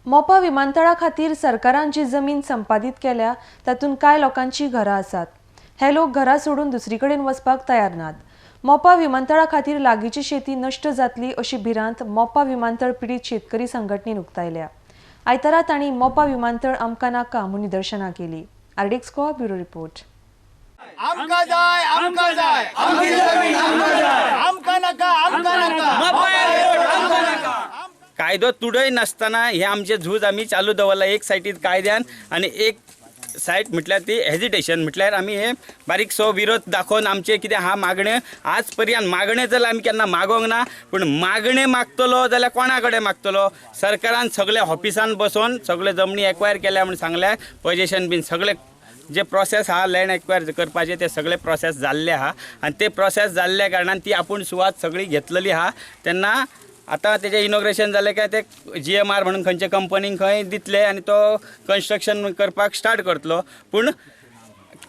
मोपा विमानतळा खातीर सरकारान जी जमीन संपादीत केल्या तातूंत कांय लोकांची घरां आसात. हे लोक घरां सोडून दुसरी कडेन वचपाक तयार नात. मोपा विमानतळा खातीर लागींची शेती नश्ट जातली अशी भिरांत मोपा विमानतळ पिडीत शेतकरी संघटनेन उक्तायल्या. आयतारा तांणी मोपा विमानतळ आमकां नाका म्हूण निदर्शनां केली. RDX Goa bureau report. आमकां जाय, आमकां जाय, आमची जमीन आमकां जाय, आमकां नाका, आमकां नाका. कायदो तुडय नासतना हे आमचे झूज आमी चालू दवरला. एक सायटीन कायद्यान आनी एक सायट म्हटल्यार ती हेजिटेशन, म्हटल्यार आमी हे बारीकसो विरोध दाखोवन आमचे कितें आहा मागणे आज पर्यंत मागणे जाल्यार आमी केन्ना मागोंक ना, पूण मागणे मागतलो जाल्यार कोणा कडेन मागतलो? सरकारान सगळे ऑफिसान बसोवन सगळे जमनी एक्वायर केल्या म्हूण सांगल्या, पोजेशन बीन सगळे जे प्रोसेस आहा लँड एक्वायर करपाचे ते सगळे प्रोसेस जाल्ले आहा आनी ते प्रोसेस जाल्ल्या कारणान ती आपूण सुवात सगळी घेतलेली आहा. तेन्ना आतां तेजें इनॉग्रेशन जालें काय ते GMR म्हणून खंयचे कंपनीक खंय दितले आनी तो कन्स्ट्रक्शन करपाक स्टार्ट करतलो. पूण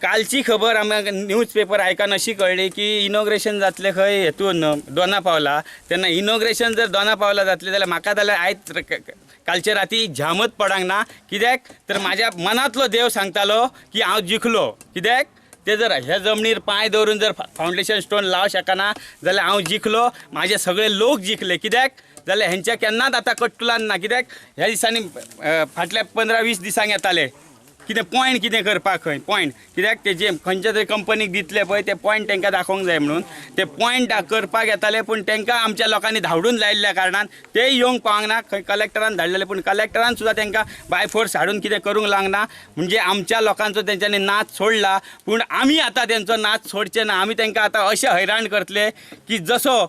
कालची खबर आमकां न्यूज पेपर आयकून अशी कळ्ळी की इनॉग्रेशन जातलें खंय हेतून दोना पावला. तेन्ना इनॉग्रेशन जर दोना पावला जातलें जाल्यार म्हाका जाल्यार आयज कालचे राती झामत पडोंक ना. कित्याक तर म्हाज्या मनांतलो देव सांगतालो की हांव जिखलो. कित्याक ते जर ह्या जमनीर पांय दवरून जर फावंडेशन स्टोन लावंक शकना जाल्यार हांव जिखलो, म्हाजे सगळे लोक जिखले. कित्याक जाल्यार हेंच्या केन्नाच आतां कट्टुलान ना. कित्याक ह्या दिसांनी फाटल्या 15-20 दिसांक येताले कितें पॉयंट कितें करपाक खंय पॉयंट, कित्याक ते जे खंयच्या तरी कंपनीक दितले पळय ते पॉयंट तांकां दाखोवंक जाय म्हणून ते पॉयंट करपाक येताले. पूण तांकां आमच्या लोकांनी धांवडून लायिल्ल्या कारणान ते येवंक पावंक ना. खंय कलेक्टरान धाडलेले, पूण कलेक्टरान सुद्दां तांकां बाय फोर्स हाडून कितें करूंक लागना. म्हणजे आमच्या लोकांचो तेंच्यांनी नाच सोडला, पूण आमी आतां तेंचो नाच सोडचे ना. आमी तांकां आतां अशें हैराण करतले की जसो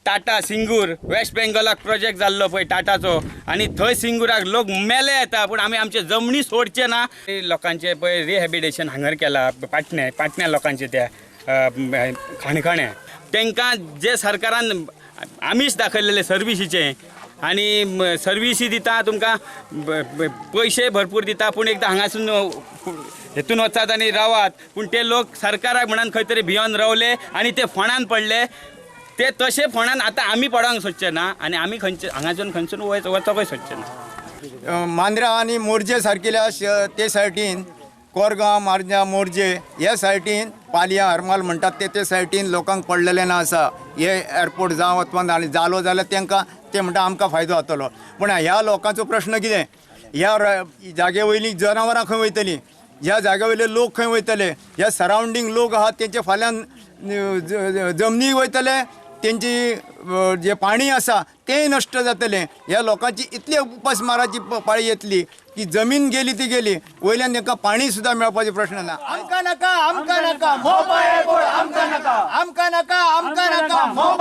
टाटा सिंगूर वेस्ट बेंगॉलाक प्रोजेक्ट जाल्लो पळय टाटाचो, आनी थंय सिंगुराक लोक मेले येता, पूण आमी आमचे जमनी सोडचे ना. लोकांचे पळय रिहेबिलिटेशन हांगर केला पाटणे, पाटण्या लोकांचे त्या खाणखणे तांकां जे सरकारान आमीच दाखयलेले सर्विसीचे आनी सर्विसी दिता तुमकां पयशे भरपूर दिता, पूण एकदां हांगासून हेतून वचात आनी रावात. पूण ते लोक सरकाराक म्हणून खंय तरी भियोन रावले आनी ते फोंडान पडले. ते तशे फोंडान आतां आमी पडोंक सोदचे ना आनी आमी खंयचे हांगासून खंयसून वचोकय सोदचे ना. मांद्रा आनी मोरजे सारकिल्या ते सायटीन कोरगांव, मार्जा, मोरजे ह्या सायटीन पालयां, हरमाल म्हणटात ते ते सायटीन लोकांक पडलेलें ना आसा. हे एअरपोर्ट जावं अथवा जालो जाल्यार तांकां ते म्हणटा आमकां फायदो जातलो. पूण ह्या लोकांचो प्रश्न कितें, ह्या जागे वयलीं जनावरां खंय वयतलीं, ह्या जाग्या वयले लोक खंय वयतले, ह्या सरावंडींग लोक आहात तेंचे फाल्यां जमनी वयतले, तेंची जे पाणी आसा तेंय नश्ट जातलें. ह्या लोकांची इतली उपासमाराची पाळी येतली की जमीन गेली ती गेली, वयल्यान तांकां पाणी सुद्दां मेळपाचो प्रश्न ना. आमकां नाका, आमकां नाका, मोपा एअरपोर्ट आमकां नाका, आमकां नाका, आमकां नाका, मोपा.